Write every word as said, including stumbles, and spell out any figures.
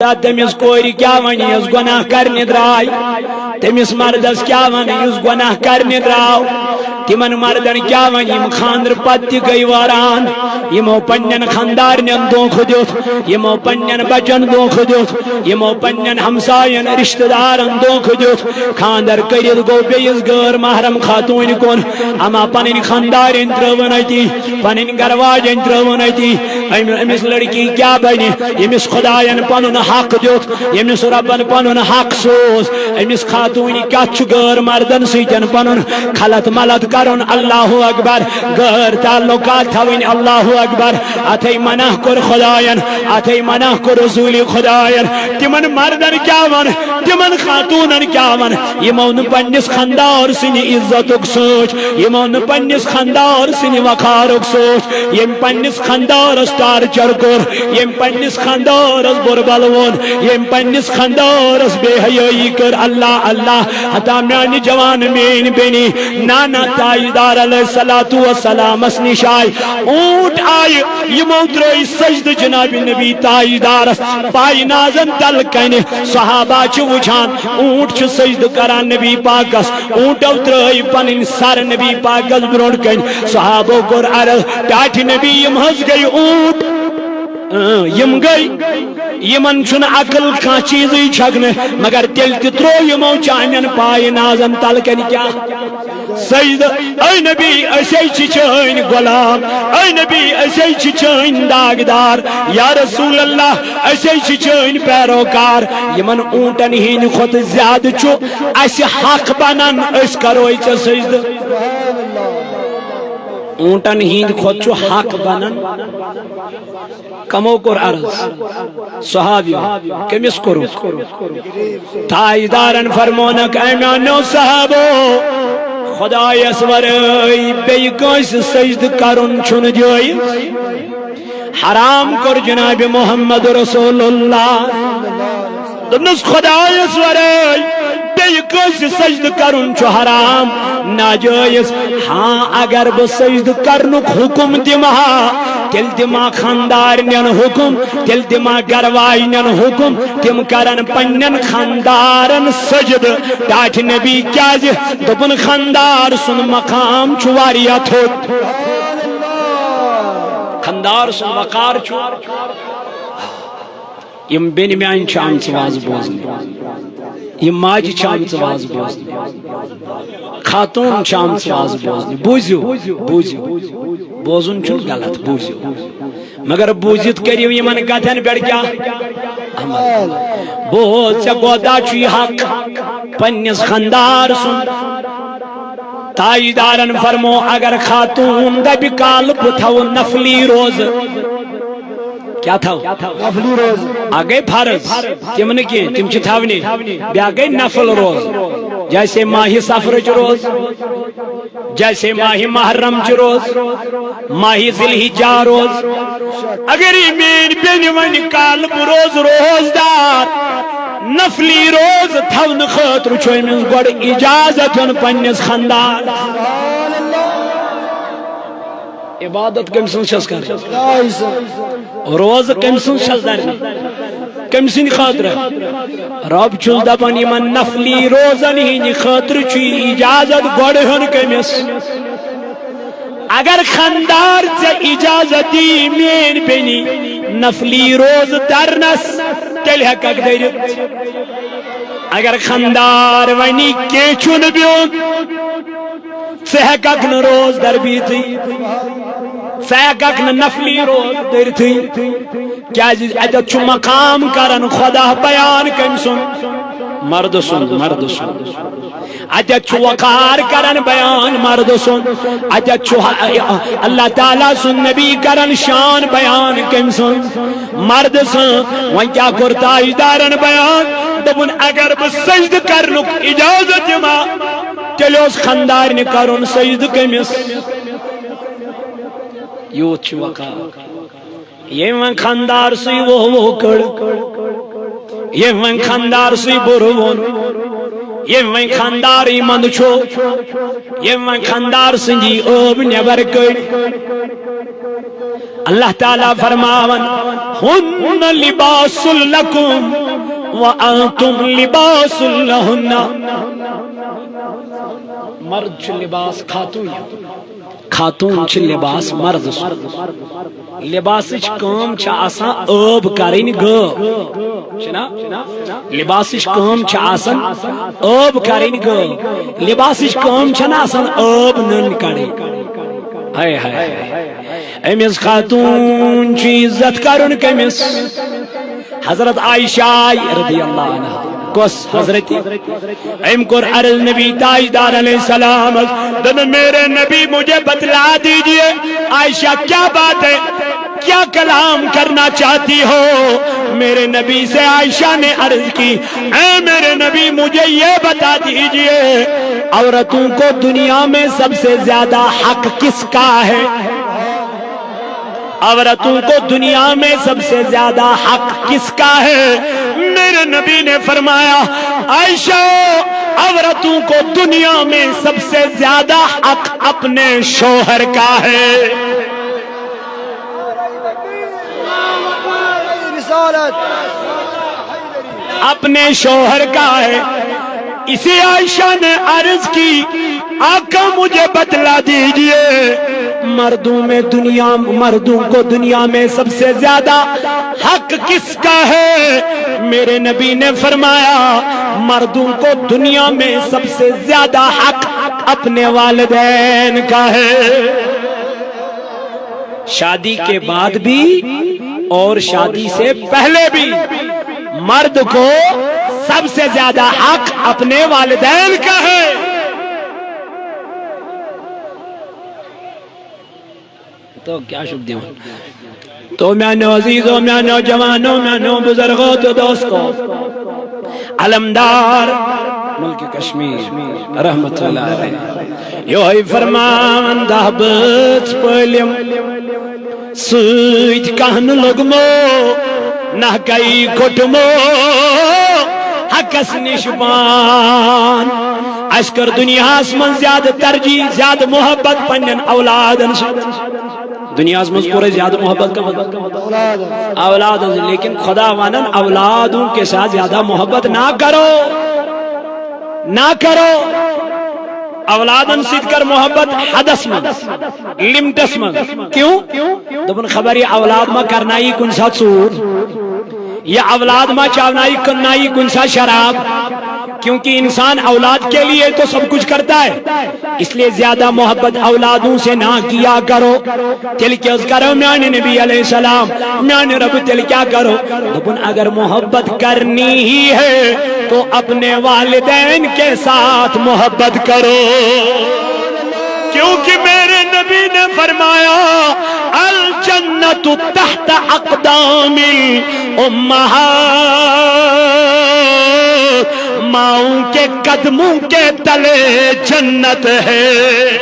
تٔمِس کورِ کیٛاہ وَنہِ، یۄس گۄناہ کرنہِ درٛاے؟ تٔمِس مردس کیٛاہ وَنہِ، یُس گۄناہ کرنہِ درٛاو؟ تِمن مردن کیٛاہ وَنہِ، یِم خانٛدرٕ پتہٕ تہِ گٔے وٲران؟ یِمو پننٮ۪ن خانٛدارنٮ۪ن دھوکہٕ دیُت، یِمو پننٮ۪ن بچن دھوکہٕ دیُت، یِمو پننٮ۪ن ہمساین، رشتہٕ دارن دھوکہٕ دیُت۔ خانٛدر کٔرِتھ گوٚو بیٚیِس غٲر محرم خاتوٗنہِ کُن، اما پنٕنۍ خانٛدارِنۍ ترٲوٕن أتی، پنٕنۍ گرٕ واجٮ۪نۍ ترٲوٕن أتی۔ أمۍ، أمِس لڑکی کیٛاہ بنہِ، ییٚمِس خداین پنُن حق دیُت، ییٚمِس رۄبن پنُن حق سوز؟ أمِس خاتوٗنہِ کتھ چھُ غٲر مردن سۭتۍ پنُن خلط ملط کرُن؟ اللہ اکبر۔ غٲر تعلقات تھاوٕنۍ، اللہ اکبر۔ اتھے منع کوٚر خداین، اتھے منع کوٚر رسول خداین۔ تِمن مردن کیٛاہ ون، تِمن خاتوٗنن کیٛاہ ون، یِمو نہٕ پننِس خاندار سٕنٛدِ عزتُک سوچ، یِمو نہٕ پننِس خاندار سٕنٛدِ وقارُک سوچ، ییٚمۍ پننِس خاندارس ٹارچر کوٚر، ییٚمۍ پننِس خاندارس بُربل ووٚن، ییٚمۍ پننِس خاندارس بے حیٲیی کٔر۔ اللہ اللہ، ہتا میانہِ جوان، میٲنۍ بیٚنہِ، نانا تاجدار علیہ الصلوۃ والسلامس نِش آے اوٗنٹ، آیہِ یِمو ترٲے سجدٕ جناب نبی تاجدارس پایہِ نازن تل کنہِ۔ صحابہ چھِ وٕچھان، اوٗنٹ چھُ سجدٕ کران نبی پاکس، اوٗنٹو ترٲے پنٕنۍ سر نبی پاکس برونٛٹھ کنہِ۔ صحابو کوٚر عرض، ٹاٹھہِ نبی، یِم حظ گٔے اوٗنٹ۔ اۭں، یِم گٔے، یِمن چھُنہٕ عقل کانٛہہ چیٖزٕے چھکنہٕ، مگر تیٚلہِ تہِ ترٛوو یِمو چانٮ۪ن پایہِ نازن تل کنہِ کیٛاہ؟ سجدٕ۔ اے نبی، أسۍ ہے چھِ چٲنۍ غلام، اے نبی، أسۍ ہے چھِ چٲنۍ داغدار، یا رسول اللہ، أسۍ ہے چھِ چٲنۍ پیروکار۔ یِمن اوٗنٹن ہٕنٛدِ کھۄتہٕ زیادٕ چھُ اسہِ حق بنان، أسۍ کرو ژےٚ سجدٕ۔ اوٗنٹن ہٕنٛدِ کھۄتہٕ چھُ حق بنان۔ کمو کوٚر عرض؟ صحابیو۔ کٔمِس کوٚرُکھ؟ تاجدارن فرمونکھ، اے میانیو صحابو، خدایس ورٲے بیٚیہِ کٲنٛسہِ سجدٕ کرُن چھُنہٕ جٲیز۔ حرام کوٚر جناب محمد رسول اللہ۔ دوٚپنس، خدایس ورٲے بیٚیہِ کٲنٛسہِ سجدٕ کرُن چھُ حرام، ناجٲیز۔ ہاں، اگر بہٕ سجدٕ کرنُک حکم دِمہٕ ہا، تیٚلہِ دِمہٕ ہا خاندارنٮ۪ن حکم، تیٚلہِ دِمہٕ ہا گرٕ واجنٮ۪ن حکم، تِم کرن پننٮ۪ن خاندارن سجدٕ۔ ٹاٹھۍ نبی کیازِ؟ دوٚپُن، خاندار سُنٛد مقام چھُ واریاہ تھوٚد۔ خاندار سُنٛد وقار چھُ۔ یِم بیٚنہِ میانہِ چھِ آمژٕ وازٕ بوزنہِ، یِم ماجہِ چھِ آمژٕ وازٕ بوزنہِ، خاتوٗن چھِ آمژٕ وازٕ بوزنہِ۔ بوٗزِو، بوٗزِو، بوزُن چھُنہٕ غلط، بوٗزِو، مگر بوٗزِتھ کٔرِو یِمن کتھن پٮ۪ٹھ کیٛاہ عمل۔ بوز، ژےٚ کوتاہ چھُ یہِ حق پننِس خاندار سُنٛد؟ تاجدارن فرمو، اگر خاتوٗن دپہِ، کالہٕ بہٕ تھاوٕ نفلی روزٕ، کیٛاہ تھاو؟ نفلی روزٕ۔ اکھ گٔے فرض، تِم نہٕ کینٛہہ، تِم چھِ تھاونہِ۔ بیٛاکھ گٔے نفل روزٕ، جیسے ماہِ صفرٕچ روزٕ، جیسے ماہِ محرم چہِ روزٕ، ماہِ ذی الحجہ روزٕ۔ اگر یہِ میٲنۍ بیٚنہِ ونہِ، کالہٕ بہٕ روزٕ روزدار، نفلی روزٕ تھاونہٕ خٲطرٕ چھُ أمِس گۄڈٕ اجازت ہیوٚن پننِس خاندارس۔ عبادت کٔمۍ سٕنٛز چھَس کرٕنۍ؟ روزٕ کٔمۍ سٕنٛز چھَس درنہِ؟ کٔمۍ سٕنٛدِ خٲطرٕ؟ رۄب چھُس دپان، یِمن نفلی روزن ہٕنٛدِ خٲطرٕ چھُ یہِ اجازت گۄڈٕ ہیوٚن کٔمِس؟ اگر خاندار ژےٚ اجازت دی میٲنۍ بیٚنہِ نفلی روزٕ درنس، تیٚلہِ ہٮ۪ککھ دٔرِتھ۔ اگر خاندار ونہِ، کینٛہہ چھُنہٕ بیوٚن، ژٕ ہٮ۪ککھ نہٕ روزدر بِہتھٕے، ژٕ ہٮ۪ککھ نہٕ نفلی روزٕ دٔرتھٕے، کیازِ اتٮ۪تھ چھُ مقام کران خدا بیان۔ کٔمۍ سُنٛد؟ مردٕ سُنٛد، مردٕ سُنٛد۔ اتٮ۪تھ چھُ وقار کران بیان مردٕ سُنٛد، اتٮ۪تھ چھُ اللہ تعالیٰ سُنٛد نبی کران شان بیان۔ کٔمۍ سُنٛد؟ مردٕ سٕنٛز۔ وۄنۍ کیٛاہ کوٚر تاجدارن بیان؟ دوٚپُن، اگر بہٕ سجدٕ کرنُک اجازت دِمہٕ ہا، تیٚلہِ اوس خاندارنہِ کرُن سجدٕ کٔمِس؟ یوٗت چھُ وقار۔ ییٚمۍ وۄنۍ خاندار سٕے ووہ ووہ کٔڑ، ییٚمۍ وۄنۍ خاندار سٕے بُرٕ ووٚن، ییٚمۍ وۄنۍ خاندارٕے منٛدٕ چھوٚو، ییٚمۍ وۄنۍ خاندار سٕنٛدی ٲب نٮ۪بر کٔڑۍ، اللہ تعالیٰ فرماون، "ہن لباس لکم وانتم لباس لہن۔" مرد چھُ لباس خاتون، خاتون چھِ لباس مرد۔ لباسٕچ کٲم چھِ آسان ٲب کرٕنۍ گٲو، چھِ نا؟ لباسٕچ کٲم چھِ آسان ٲب کرٕنۍ گٲو۔ لباسٕچ کٲم چھَنہٕ آسان ٲب نٔنۍ کڑٕنۍ۔ ہاے ہاے ہاے۔ أمِس خاتون چھُ عزت کرُن کٔمِس؟ حضرت عائشہ رضی اللہ عنہا۔ کۄس حضرت؟ أمۍ کوٚر عرض نبی تاجدار علیہ السلام، دوٚپُن، "میرے نبی، مجھے بتلا دیجئے، عائشہ، کیا بات ہے؟ کیا کلام کرنا چاہتی ہو؟" میرے نبی سے عائشہ نے عرض کی، "اے میرے نبی، مجھے یہ بتا دیجئے، عورتوں کو دنیا میں سب سے زیادہ حق کس کا ہے؟ عورتوں کو دنیا میں سب سے زیادہ حق کس کا ہے؟" میرے نبی نے فرمایا، "عائشہ، عورتوں کو دنیا میں سب سے زیادہ حق اپنے شوہر کا ہے۔" اپنے شوہر کا ہے۔ اسی عائشہ نے عرض کی، "آقا، مجھے بتلا دیجئے، مردوں میں دنیا، مردوں کو دنیا میں سب سے زیادہ حق کس کا ہے؟" میرے نبی نے فرمایا، "مردوں کو دنیا میں سب سے زیادہ حق اپنے والدین کا ہے۔" شادی کے بعد بھی اور شادی سے پہلے بھی مرد کو سب سے زیادہ حق اپنے والدین کا ہے۔ تو کیا شب دیوں؟ تو میانو عزیزو، میانو جوانو، میانو بزرگو تو دوستو، علمدار ملک کشمیر رحمت اللہ علیہ، یوہے فرمان دہ بٲژ پٲلِم، سۭتۍ کانٛہہ نہٕ لوٚگمو، نہ کئی کھوٚٹمو، حقس نِش پان۔ اَسہِ کٔر دُنیاہس منٛز زیادٕ ترجیح، زیادٕ محبت پننٮ۪ن اولادن سۭتۍ۔ دُنیاہس منٛز کوٚر اَسہِ زیادٕ محبت کمن؟ اولادن۔ لیکن خدا ونان، اولادوں کے ساتھ زیادہ محبت نہ کرو، نہ کرو۔ اولادن سۭتۍ کر محبت حدس منٛز، لمٹس منٛز۔ کیوں؟ دوٚپُن، خبر یہِ اولاد ما کرنایی کُنہِ ساتہٕ ژوٗر، یہِ اولاد ما چاونایی، کٕننایی کُنہِ ساتہٕ شراب۔ کیونکہ انسان اولاد کے لیے تو سب کچھ کرتا ہے، اس لیے زیادہ محبت اولادوں سے نہ کیا کرو۔ تیٚلہِ کیٛاہ حظ کرو میانہِ نبی علیہ السلام، میانہِ رب تیٚلہِ کیٛاہ کرو؟ دوٚپُن، اگر محبت کرنی ہی ہے تو اپنے والدین کے ساتھ محبت کرو، کیونکہ میرے نبی نے فرمایا، "الجنت تحت اقدام الامہات"، ماؤں کے قدموں کے تلے جنت ہے۔